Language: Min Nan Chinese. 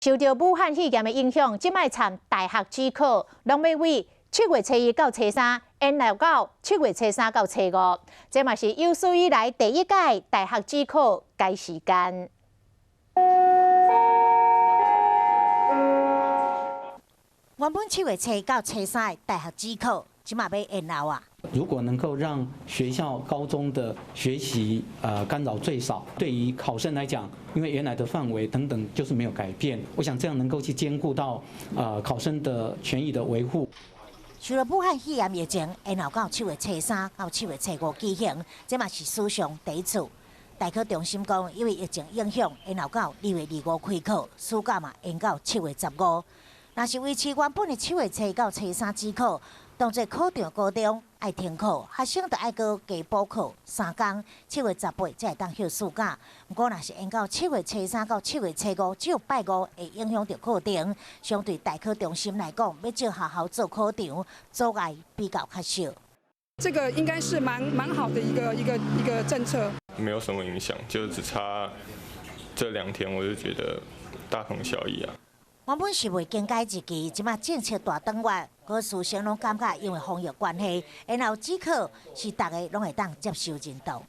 受著武漢肺炎的影響，這擺參大學指考，攏欲對7月初一到初三，延後到7月初三到初五。這嘛是有史以來第一屆大學指考改時間。原本7月初一到初三的大學指考，這馬欲延後啊。如果能夠讓學校高中的學習干擾最少，對於考生來講，因為原來的範圍等等就是沒有改變，我想這樣能夠去兼顧到考生的權益的維護。受著武漢肺炎疫情，延後到7月初三到7月初五舉行，這嘛是史上第一次。大考中心講，因為疫情影響，延後到2月25開考，暑假嘛延到7月15。若是維持原本的7月初一到初三指考，當作考場高中愛停課，學生就愛閣加補課3工，7月18才會當歇暑假。毋過若是延到7月初三到7月初五，只有拜五會影響著課程。相對大考中心來講，欲借學校做考場，阻礙比較較少。這個應該是蠻好的一個政策。沒有什麼影響，就只差這2天，我就覺得大同小異啊。原本是未更改日期，這馬政策大轉彎，可師生攏感覺因為防疫關係，延後指考是逐家攏會當接受認同。